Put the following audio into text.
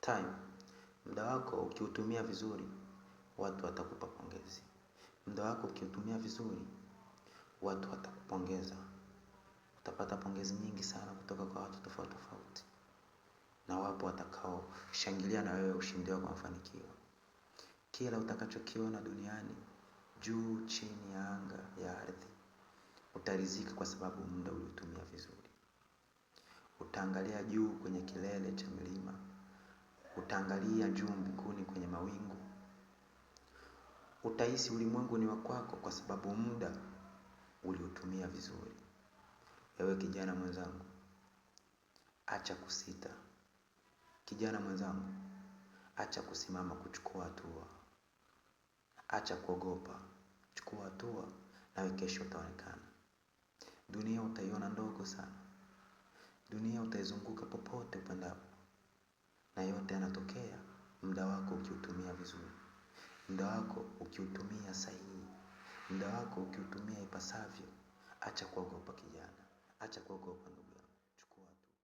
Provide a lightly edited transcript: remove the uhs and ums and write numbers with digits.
Time, muda wako ukiutumia vizuri, watu watakupa pongezi. Muda wako ukiutumia vizuri, watu watakupongeza. Utapata pongezi nyingi sana kutoka kwa watu tofauti tofauti, na wapo watakao shangilia na wewe ushindi wako wa mafanikio. Kila utakachokiona duniani, juu, chini ya anga ya ardhi, utaridhika kwa sababu muda uliutumia vizuri. Utaangalia juu kwenye kilele cha milima, utaangalia juu mbinguni kwenye mawingu, utahisi ulimwengu ni wa kwako kwa sababu muda uliutumia vizuri. Ewe kijana mwenzangu, acha kusita. Kijana mwenzangu, acha kusimama kuchukua hatua. Acha kuogopa, chukua hatua, nawe kesho utaonekana. Dunia utaiona ndogo sana. Dunia utaizunguka popote upendapo. Na yote yanatokea muda wako ukiutumia vizuri, muda wako ukiutumia sahihi, muda wako ukiutumia ipasavyo. Acha kuogopa kijana, acha kuogopa ndugu yangu.